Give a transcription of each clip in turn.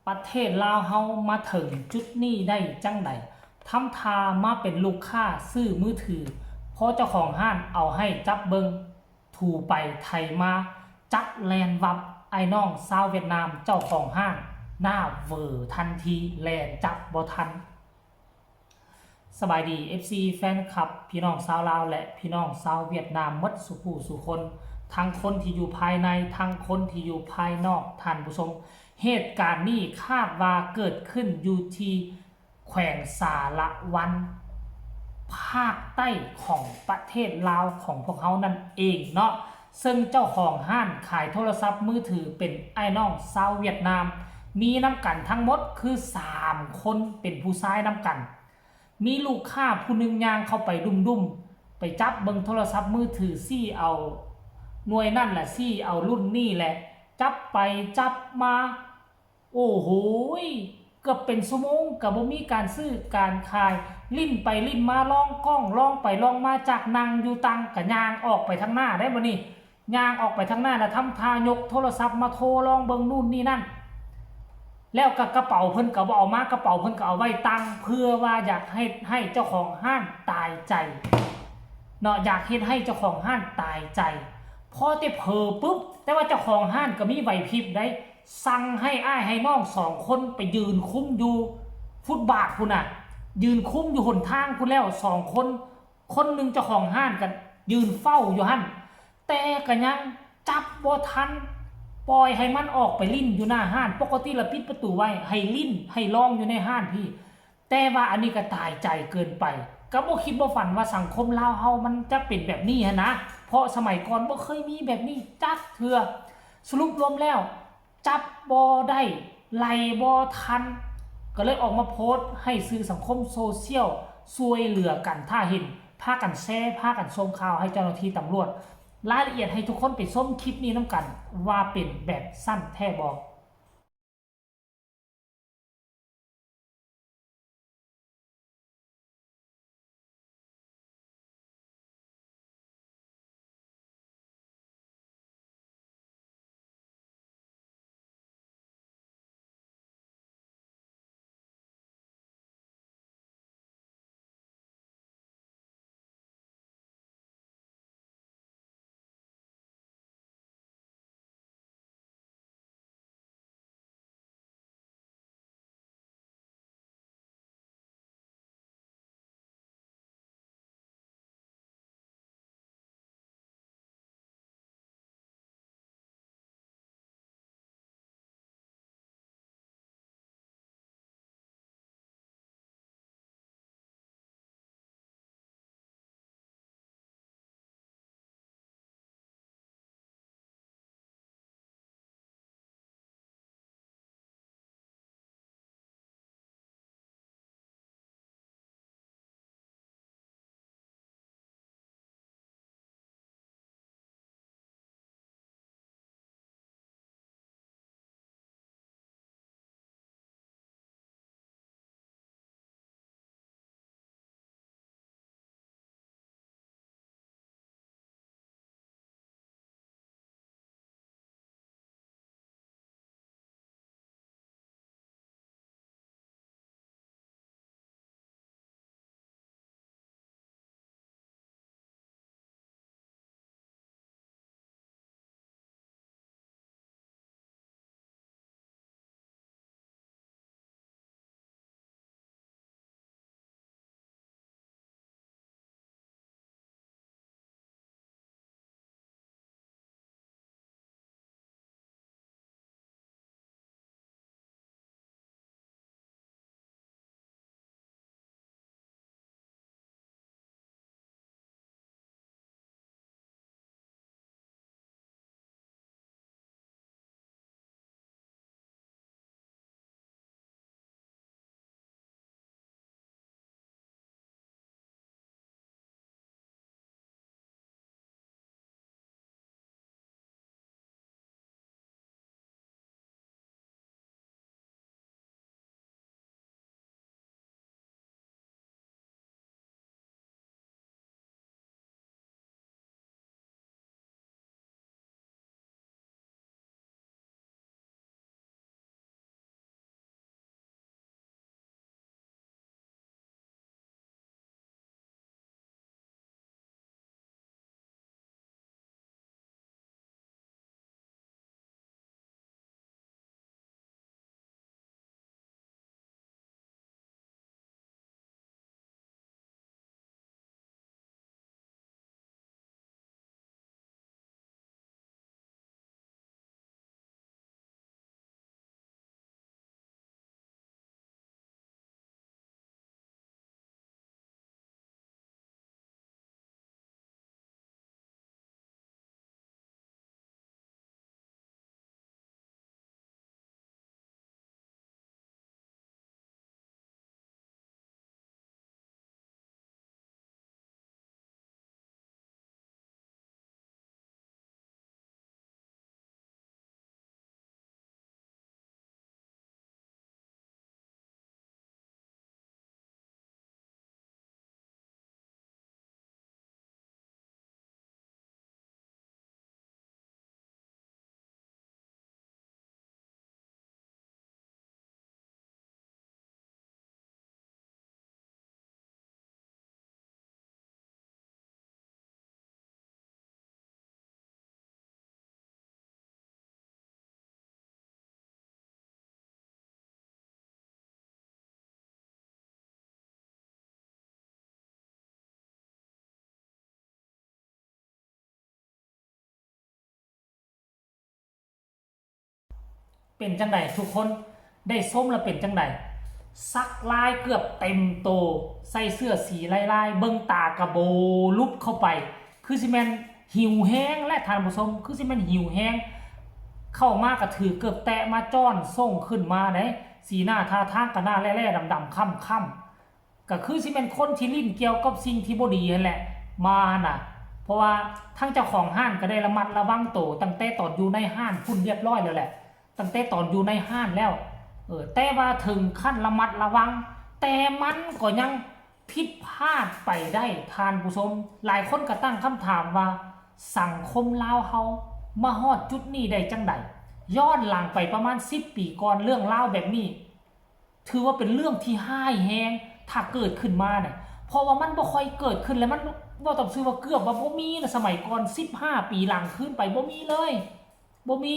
ປະເທດລາວເຮົາມາເຖິງຈຸດນີ້ໄດ້ຈັ່ງໃດ? ທຳທ່າມາເປັນລູກຄ້າຊື້ມືຖື, ພໍເຈົ້າຂອງຮ້ານເອົາໃຫ້ຈັບເບິ່ງ, ຖູໄປໄຖມາ, ຈັບແລ່ນວັບ, ອ້າຍນ້ອງຊາວຫວຽດນາມເຈົ້າຂອງຮ້ານໜ້າເຫວີທັນທີ, ແລ່ນຈັບບໍ່ທັນ. ສະບາຍດີ ເອັຟຊີ ແຟນຄລັບ ພີ່ນ້ອງຊາວລາວ ແລະ ພີ່ນ້ອງຊາວຫວຽດນາມໝົດສູ່ຜູ້ສູ່ຄົນ, ທັງຄົນທີ່ຢູ່ພາຍໃນ ທັງຄົນທີ່ຢູ່ພາຍນອກ. ທ່ານຜູ້ຊົມ, ເຫດການນີ້ຄາດວ່າເກີດຂຶ້ນຢູ່ທີ່ແຂວງສາລະວັນ ພາກໃຕ້ຂອງປະເທດລາວຂອງພວກເຮົານັ້ນເອງເນາະ, ເຊິ່ງເຈົ້າຂອງຮ້ານຂາຍໂທລະສັບມືຖືເປັນອ້າຍນ້ອງຊາວຫວຽດນາມ, ມີນຳກັນທັງໝົດຄືສາມຄົນ ເປັນຜູ້ຊາຍນຳກັນ. ມີລູກຄ້າຜູ້ໜຶ່ງຍ່າງເຂົ້າໄປດຸ້ມໆ ໄປຈັບເບິ່ງໂທລະສັບມືຖື, ຊີ້ເອົາໜ່ວຍນັ້ນແຫຼະ, ຊີ້ເອົາລຸ້ນນີ້ແຫຼະ, ຈັບໄປຈັບມາ, ໂອ້ໂຫຍ ເກືອບເປັນຊົ່ວໂມງກໍບໍ່ມີການຊື້ການຂາຍ, ຫຼິ້ນໄປຫຼິ້ນມາ, ລອງກ້ອງ, ລອງໄປລອງມາ, ຈາກນັ່ງຢູ່ຕັ່ງກໍຍ່າງອອກໄປທາງໜ້າໄດ໋. ບັດນີ້ ຍ່າງອອກໄປທາງໜ້າ ແລ້ວທຳທ່າຍົກໂທລະສັບມາໂທລອງເບິ່ງນູ້ນນີ້ນັ້ນ, ແລ້ວກໍກະເປົາເພິ່ນກໍບໍ່ເອົາມາ, ກະເປົາເພິ່ນກໍເອົາໄວ້ຕັ່ງ ເພື່ອວ່າຢາກເຮັດໃຫ້ເຈົ້າຂອງຮ້ານຕາຍໃຈເນາະ, ຢາກເຮັດໃຫ້ເຈົ້າຂອງຮ້ານຕາຍໃຈ. ພໍແຕ່ເຜີປຶບ, ແຕ່ວ່າເຈົ້າຂອງຮ້ານກໍມີໄຫວພິບໄດ໋, ສັ່ງໃຫ້ອ້າຍໃຫ້ນ້ອງສອງຄົນໄປຢືນຄຸມຢູ່ຟຸດບາດພຸ້ນນະ, ຢືນຄຸມຢູ່ຫົນທາງພຸ້ນແລ້ວສອງຄົນ. ຄົນໜຶ່ງເຈົ້າຂອງຮ້ານກໍຢືນເຝົ້າຢູ່ຫັ້ນ, ແຕ່ກໍຍັງຈັບບໍ່ທັນ, ປ່ອຍໃຫ້ມັນອອກໄປຫຼິ້ນຢູ່ໜ້າຮ້ານ. ປົກກະຕິລະປິດປະຕູໄວ້ ໃຫ້ຫຼິ້ນໃຫ້ລອງຢູ່ໃນຮ້ານພີ້, ແຕ່ວ່າອັນນີ້ກໍຕາຍໃຈເກີນໄປ, ກໍບໍ່ຄິດບໍ່ຝັນວ່າສັງຄົມລາວເຮົາມັນຈະເປັນແບບນີ້ຫັ້ນນະ, ເພາະສະໄໝກ່ອນບໍ່ເຄີຍມີແບບນີ້ຈັກເທື່ອ. ສະຫຼຸບລວມແລ້ວ ຈັບບໍ່ໄດ້ ໄລ່ບໍ່ທັນ, ກໍເລີຍອອກມາໂພສໃຫ້ສື່ສັງຄົມໂຊຊຽວຊ່ວຍເຫຼືອກັນ. ຖ້າເຫັນ ພາກັນແຊ, ພາກັນສົ່ງຂ່າວໃຫ້ເຈົ້າໜ້າທີ່ຕຳຫຼວດ. ລາຍລະອຽດໃຫ້ທຸກຄົນໄປຊົມຄລິບນີ້ນຳກັນ ວ່າເປັນແບບຊັ້ນແທ້ບໍ່. ເປັນຈັ່ງໃດທຸກຄົນ ໄດ້ຊົມແລ້ວເປັນຈັ່ງໃດ? ສັກລາຍເກືອບເຕັມໂຕ ໃສ່ເສື້ອສີລາຍໆ ເບິ່ງຕາກະໂບລຸບເຂົ້າໄປ ຄືຊິແມ່ນຫິວແຮງແຫຼະທ່ານຜູ້ຊົມ ຄືຊິແມ່ນຫິວແຮງ ເຂົ້າມາກະຖືເກີບແຕະມາຈ້ອນສົ່ງຂຶ້ນມາເດ້ ສີໜ້າທ່າທາງກະໜ້າແຫຼ້ໆ ດຳໆ ຄ້ຳໆ ກະຄືຊິແມ່ນຄົນທີ່ຫຼິ້ນກ່ຽວກັບສິ່ງທີ່ບໍ່ດີຫັ້ນແຫຼະ ມາຫັ້ນນະ ເພາະວ່າທາງເຈົ້າຂອງຮ້ານກະໄດ້ລະມັດລະວັງໂຕ ຕັ້ງແຕ່ຕອນຢູ່ໃນຮ້ານພຸ້ນລຽບຮ້ອຍແລ້ວແຫຼະ ຕັ້ງແຕ່ຕອນຢູ່ໃນຮ້ານແລ້ວ ເອີ ແຕ່ວ່າເຖິງຂັ້ນລະມັດລະວັງ ແຕ່ມັນກໍຍັງຜິດພາດໄປໄດ້ທ່ານຜູ້ຊົມ ຫຼາຍຄົນກະຕັ້ງຄຳຖາມວ່າ ສັງຄົມລາວເຮົາມາຮອດຈຸດນີ້ໄດ້ຈັ່ງໃດ? ຍ້ອນຫຼັງໄປປະມານສິບປີກ່ອນ ເລື່ອງລາວແບບນີ້ ຖືວ່າເປັນເລື່ອງທີ່ຮ້າຍແຮງ ຖ້າເກີດຂຶ້ນມານະ ເພາະວ່າມັນບໍ່ຄ່ອຍເກີດຂຶ້ນ ແລະ ມັນ ເວົ້າຕາມຊື່ວ່າເກືອບວ່າບໍ່ມີນະ ສະໄໝກ່ອນ ສິບຫ້າປີຫຼັງຄືນໄປ ບໍ່ມີເລີຍ ບໍ່ມີ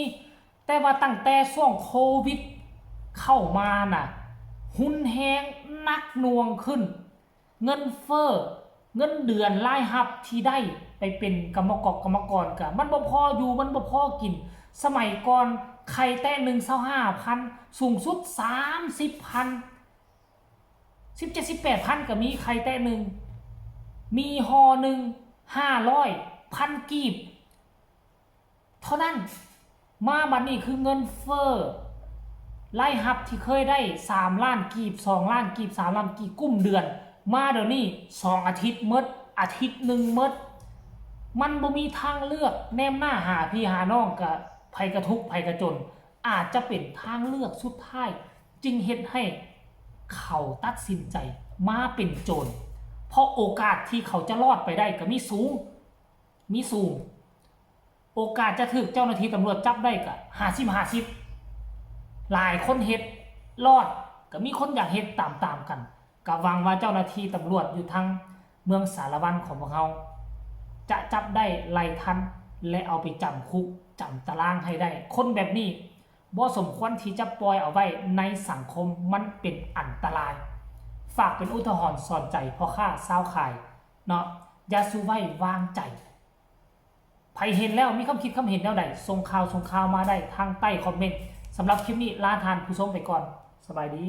ແຕ່ວ່າຕັ້ງແຕ່ຊ່ວງໂຄວິດເຂົ້າມານະ ຮຸນແຮງ ໜັກໜ່ວງຂຶ້ນ ເງິນເຟີ້ ເງິນເດືອນ ລາຍຮັບທີ່ໄດ້ໄປເປັນກຳມະກອກກຳມະກອນກະ ມັນບໍ່ພໍຢູ່ ມັນບໍ່ພໍກິນ ສະໄໝກ່ອນໄຂ່ແຕະໜຶ່ງ ຊາວຫ້າພັນ ສູງສຸດ ສາມສິບພັນ ສິບເຈັດ ສິບແປດພັນກະມີ ໄຂ່ແຕະໜຶ່ງ ມີຫໍ່ໜຶ່ງ ຫ້າຮ້ອຍ ພັນກີບ ເທົ່ານັ້ນ ມາບັດນີ້ຄືເງິນເຟີ້ ລາຍຮັບທີ່ເຄີຍໄດ້ ສາມລ້ານກີບ ສອງລ້ານກີບ ສາມລ້ານກີບ ກຸ້ມເດືອນ ມາດຽວນີ້ ສອງອາທິດໝົດ ອາທິດໜຶ່ງໝົດ ມັນບໍ່ມີທາງເລືອກ ແນມໜ້າຫາພີ່ຫານ້ອງ ກະໃຜກະທຸກ ໃຜກະຈົນ ອາດຈະເປັນທາງເລືອກສຸດທ້າຍ ຈຶ່ງເຮັດໃຫ້ເຂົາຕັດສິນໃຈມາເປັນໂຈນ ເພາະໂອກາດທີ່ເຂົາຈະລອດໄປໄດ້ກະມີສູງ ມີສູງ ໂອກາດຈະຖືກເຈົ້າໜ້າທີ່ຕຳຫຼວດຈັບໄດ້ກະຫ້າສິບຫ້າສິບ ຫຼາຍຄົນເຮັດລອດ ກະມີຄົນຢາກເຮັດຕາມໆກັນ ກະຫວັງວ່າເຈົ້າໜ້າທີ່ຕຳຫຼວດຢູ່ທາງເມືອງສາລະວັນຂອງພວກເຮົາ ຈະຈັບໄດ້ໄລ່ທັນ ແລະ ເອົາໄປຈຳຄຸກ ຈຳຕະລາງໃຫ້ໄດ້ ຄົນແບບນີ້ບໍ່ສົມຄວນທີ່ຈະປ່ອຍເອົາໄວ້ໃນສັງຄົມ ມັນເປັນອັນຕະລາຍ ຝາກເປັນອຸທາຫອນສອນໃຈພໍ່ຄ້າຊາວຂາຍເນາະ ຢ່າສູ່ໄວ້ວາງໃຈ ໃຜເຫັນແລ້ວມີຄຳຄິດຄຳເຫັນແນວໃດ ສົ່ງຂ່າວ ສົ່ງຂ່າວມາໄດ້ທາງໃຕ້ຄອມເມັນ ສຳລັບຄລິບນີ້ລາທ່ານຜູ້ຊົມໄປກ່ອນ ສະບາຍດີ.